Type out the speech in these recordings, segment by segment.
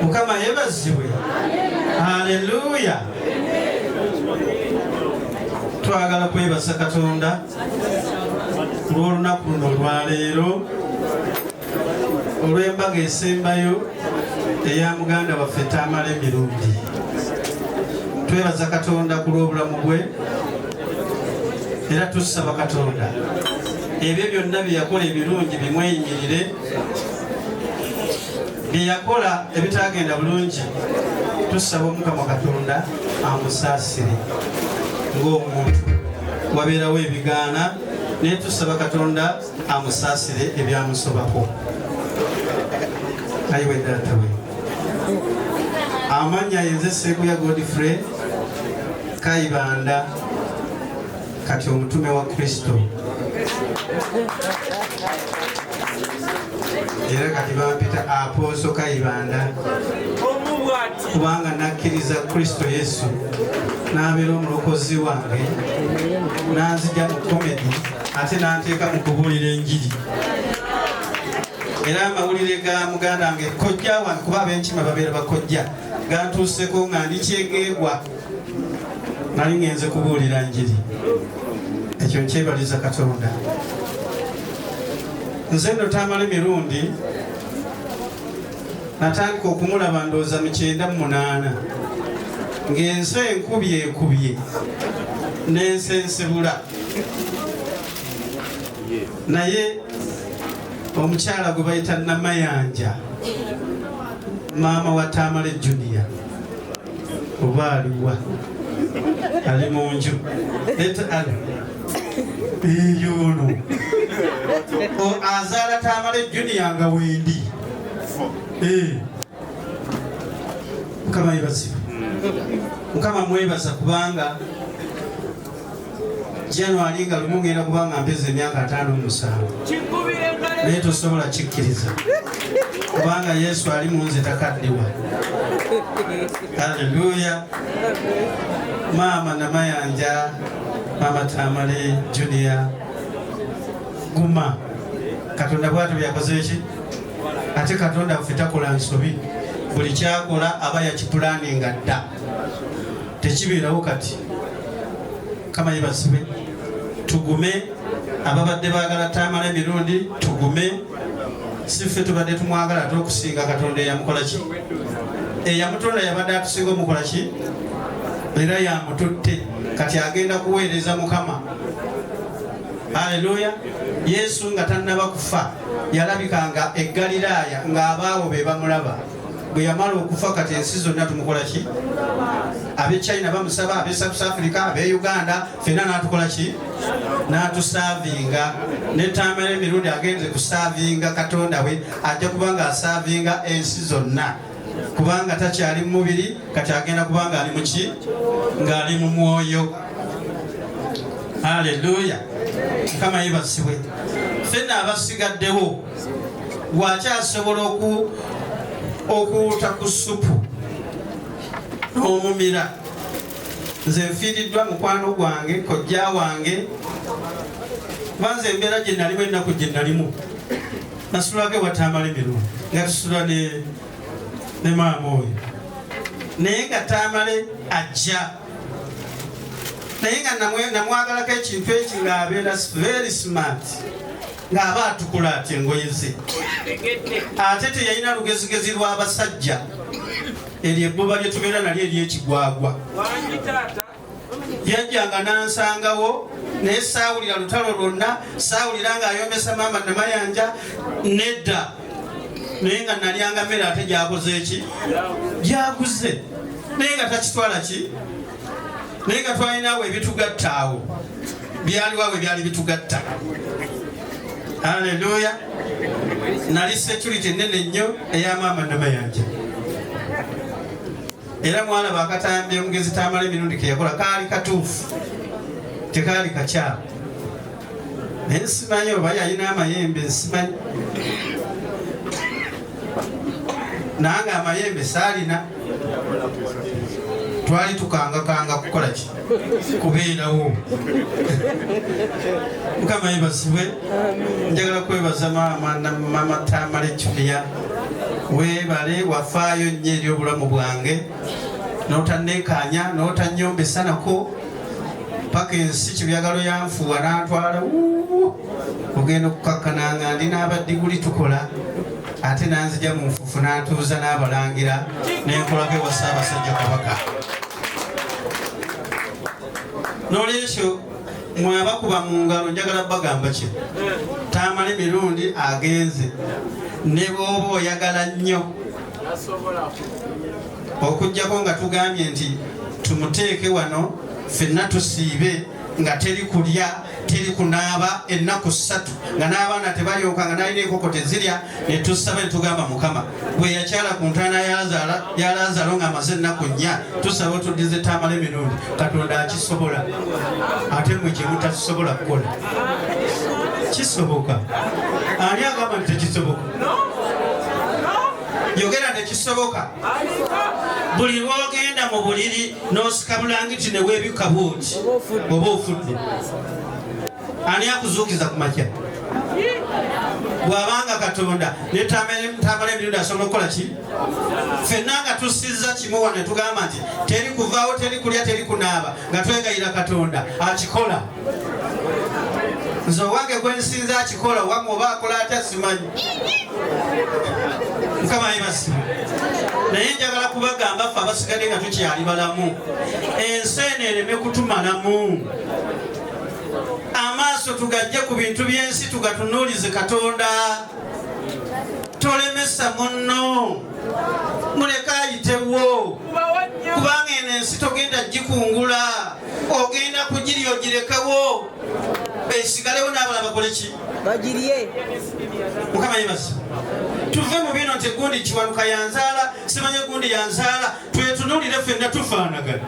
Mukama yebazibwe. Haleluya. Twagala kwebaza Katonda olw'olunaku luno olwaleero olw'embaga esembayo eya muganda waffe Tamale Mirundi. Twebaza Katonda ku lw'obulamu bwe era tusaba Katonda ebyo byonna bye yakola ebirungi bimweyimirire, bye yakola ebitagenda bulungi tusaba Omukama Katonda amusaasire. Ng'omuntu wabeerawo ebigaana, naye tusaba Katonda amusaasire ebyamusobako. Ayiwe data we amannya yenze Seguya Godfrey Kayibanda, kati omutume wa Kristo, era kati bampita Apostle Kayibanda kubanga nakkiriza Kristo Yesu n'abeera omulokozi wange, n'anzija mu comedy ate n'anteeka mu kubuulira enjiri. Era amawulire ga muganda wange kojja wange, kuba ab'enkima babeera bakojja, gantuuseko nga ndi kyegeegwa, nali ngenze kubuulira njiri. Ekyo nkyebaliza Katonda. Nze nno Tamale Mirundi natandika okumulaba ndowooza mu 98, ng'ensi enkubye ekubye n'ensensebula, naye omukyala gwe bayita Namayanja, maama wa Tamale Junior, oba aliwa? Ali mu nju eyo ono azaala Tamale Junior nga wendi. Mukama yebazibwe. Mukama mwebaza kubanga January nga lumu ngenda kubanga mpeza emyaka 57, naye tosobola kikkiriza kubanga Yesu ali mu nze, takaddiwa. Haleluya. Maama Namayanja, maama Tamale Junior, guma. Katonda bwatyo byakoze eki, ate Katonda waffe takola nsobi. Buli kyakola aba yakipulaninga dda, tekibeerawo. Kati Mukama yebazibwe. Tugume, ababadde baagala Tamala Emirundi, tugume. Si ffe tubadde tumwagala ate okusinga Katonda eyamukola ki, eyamutonda, yabadde atusinga omukola ki, era yamututte. Kati agenda kuweereza Mukama. Haleluya. Yesu nga tannaba kufa yalabikanga e Galiraaya ng'abaawo be bamulaba. Bwe yamala okufa, kati ensi zonna tumukola ki? Ab'e China bamusaba, ab'e South Africa, ab'e Uganda, fenna n'atukola ki? N'atusaavinga. Ne Tamale Emirundi agenze kusaavinga Katonda we, ajja kuba nga asaavinga ensi zonna kubanga takyali mu mubiri, kati agenda kuba nga ali muki? Ng'ali mu mwoyo. Haleluya, Mukama yebazibwe. Ffenna abasigaddewo, wakyasobola okuwuta ku supu n'omumira. Nze nfiiriddwa mukwano gwange, kojja wange, kuba nze embeera gye nalimu, ennaku gye nalimu, nasulako ewa Tamale Mirundi nga tusula ne maama oyo, naye nga Tamale ajja, naye nga namwagalako ekintu eki, ng'abeera very smart, ng'aba atukula ati engoye ze, ate teyalina lugezigezi lw'abasajja, eryo ebbuba lye tubeera nalyo eryekigwagwa. Yajjanga n'ansangawo, naye saawulira lutalo lwonna, saawulira ng'ayombesa maama Namayanja, nedda. Naye nga nalyanga mmere ate gyakoze eki, gyaguze, naye nga takitwala ki, naye nga twalinawo ebitugatta awo, byaliwo awo ebyali bitugatta. Haleluya. Nali security nene nnyo eya maama Namayanja, era mwalaba akatambi omugezi Tamala Emirundi ke yakola kaali katuufu, tekaali kakyamu. Naye simanyi oba yalina amayembe, simanyi, nange amayembe saalina. Twali tukangakanga kukola ki? Kubeerawo. Mukama yebazibwe. Njagala kwebaza maama na mama Tamale Junior. Weebale, wafaayo nnyo eri obulamu bwange, n'otanneekaanya n'otannyombesa nako paka ensi kibyagalo yanfuuwa n'antwala. Ogenda okukakkana nga ndi n'abaddiguli tukola, ate nanzija mu nfuufu n'antuuza n'abalangira nenkolako ewa Ssaabasajja Kabaka. N'olwekyo mwabakuba mu ngalo, njagala bagamba kino: Tamale Mirundi agenze, ne bw'oba oyagala nnyo okuggyako nga tugambye nti tumuteeke wano ffenna tusiibe nga teri kulya teri kunaaba ennaku 3, nga n'abaana tebalyoka, nga n'alina enkoko tezirya, ne tusaba ne tugamba Mukama bwe yakyala ku ntaana ya Lazaalo ng'amaze ennaku 4, tusaba otuddize Tamale Mirundi. Katonda akisobola, ate mwe kye mutakisobola kukola kisoboka. Ani agamba nti tekisoboka? Yogera, tekisoboka. Buli lwogenda mu buliri n'osika bulangiti ne weebikka bwoti, oba ofudde. Ani akuzuukiza ku makya? Bw'abanga Katonda ne Tamale Emirundi asobola okukola ki? Ffenna nga tussizza kimu wano ne tugamba nti teri kuvaawo, teri kulya, teri kunaaba, nga twegayira Katonda, akikola. Nze owange gwensinza akikola, owamu oba akola atya simanyi. Mukama yebazibwe. Naye njagala kubagamba ffe abasigadde nga tukyali balamu, ensi eno ereme kutumalamu. Amaaso tugajje ku bintu by'ensi, tugatunuulize Katonda. Tolemesa munno, muleke ayitewo, kubanga eno ensi togenda gikungula, ogenda kugirya ogirekewo esigalewo n'abalala bakole ki? Bagirye. Mukama yebaza. Tuve mu bino nti gundi Kiwanuka yanzaala, simanye gundi yanzaala. Twetunuulire ffenna tufaanagana.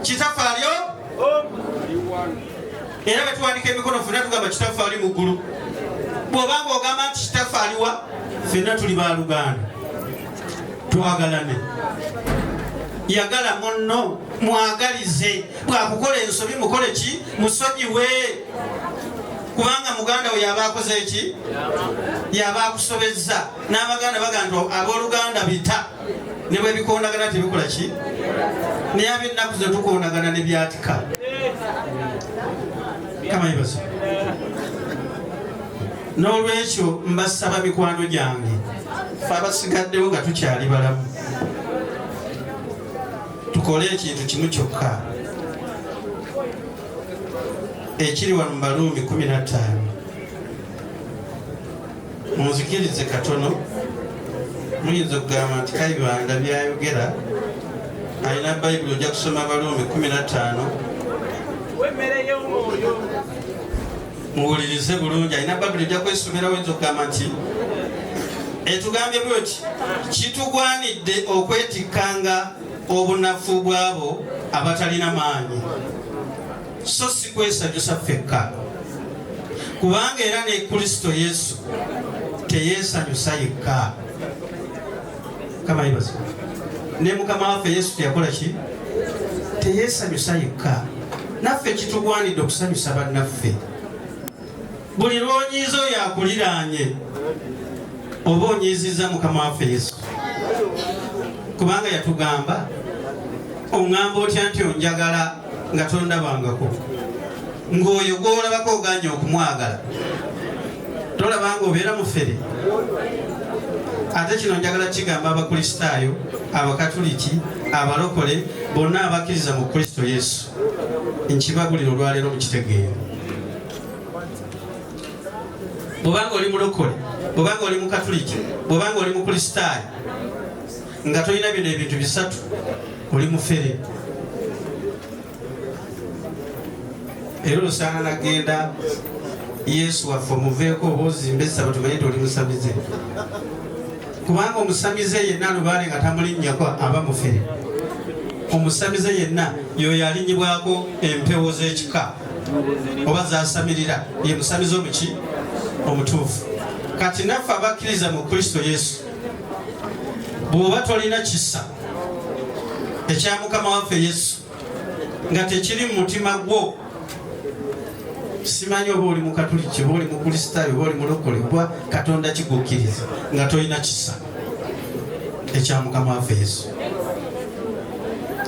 Kitaffe alyo, era bwe tuwandika emikono ffenna tugamba Kitaffe ali mu ggulu. Bw'obanga ogamba nti Kitaffe aliwa, ffenna tuli baluganda, twagalane. Yagala munno, mwagalize. Bwakukola ensobi mukole ki? Musonyiwe, kubanga muganda we yaba akoze eki? Yaba akusobezza. N'abaganda bagamba nti abooluganda bita ne bwe bikondagana tebikola ki? Naye ab'ennaku zino tukondagana ne byatika. Kama yebaza. N'olwekyo mbasaba mikwano gyange, fe abasigaddewo nga tukyali balamu, tukole ekintu kimu kyokka ekiri wano mu Baluumi 15. Munzikirize katono. Muyinza okugamba nti Kayibanda byayogera alina Bayibuli. Ojja kusoma Baluumi 15, muwulirize bulungi. Alina Bayibuli ojja kwesomera. Oyinza okugamba nti etugambye bweti: kitugwanidde okwetikkanga obunafu bw'abo abatalina maanyi, so si kwesanyusa ffekka. Kubanga era ne Kristo Yesu teyeesanyusa yekka. Kama yebaza. Ne Mukama waffe Yesu teyakola ki? Teyeesanyusa yekka. Naffe kitugwanidde okusanyusa bannaffe. Buli lw'onyiiza oyo akuliraanye, oba onyiizizza Mukama waffe Yesu, kubanga yatugamba, oŋŋamba otya nti onjagala nga tondabangako, ng'oyo gw'olabako oganye okumwagala? Tolabanga obeera mufere? Ate kino njagala kigamba Abakristaayo, Abakatuliki, abalokole bonna abakkiriza mu Kristo Yesu, nkibagulira olwaleero mukitegeera. Bwobanga oli mulokole, bwobanga oli mukatuliki, bwobanga oli mukristaayo nga tolina bino ebintu bisatu, oli mufere. Era osaana nagenda Yesu waffe omuveeko, oba ozimbe essabo tumanye nti oli musamize, kubanga omusamize yenna lubaale nga tamulinnyako aba mufere. Omusamize yenna yoyo alinnyibwako empewo z'ekika oba zasamirira, ye musamize omuki omutuufu. Kati naffe abakkiriza mu Kristo Yesu, bw'oba tolina kisa ekya Mukama waffe Yesu nga tekiri mu mutima gwo, simanyi oba oli mukatuliki, oba oli mukristaayo, oba oli mulokole, oba Katonda kigukkiriza nga tolina kisa. Ekya Mukama waffe Yesu.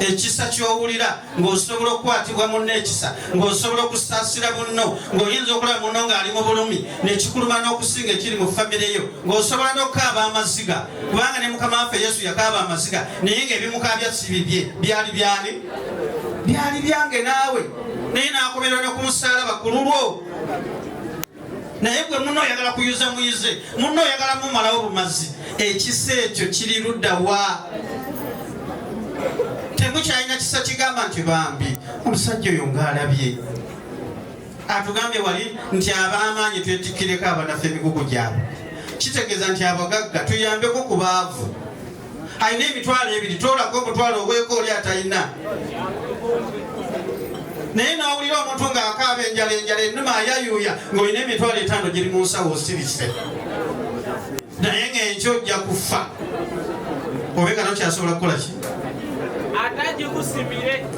Ekisa ky'owulira ng'osobola okukwatibwa munno, ekisa ng'osobola okusaasira munno, ng'oyinza okulaba munno ng'ali mu bulumi nekikuluma n'okusinga ekiri mu famire yo, ng'osobola n'okukaaba amaziga, kubanga ne Mukama waffe Yesu yakaaba amaziga, naye ng'ebimukaabya si bibye, byali byani? Byali byange naawe, naye n'akomerera ne ku musaalaba ku lulwo. Naye gwe munno oyagala kuyuza muyuze, munno oyagala mumalawo bumazi. Ekisa ekyo kiri ludda wa? Temukyalina kisa kigamba nti bambi omusajja oyo ng'alabye. Atugambye wali nti ab'amaanyi twetikkireko abanafu emigugu gyabwe. Kitegeeza nti abagagga tuyambeko ku baavu. Alina 20,000, toolako omutwalo oweeko oli atalina. Naye n'owulira omuntu ng'akaaba enjala, enjala ennuma, ayayuuya, ng'olina 50,000 giri mu nsawo, osirise, naye ng'enkya ojja kufa obe nga tokyasobola kukola ki. Atagikusimire.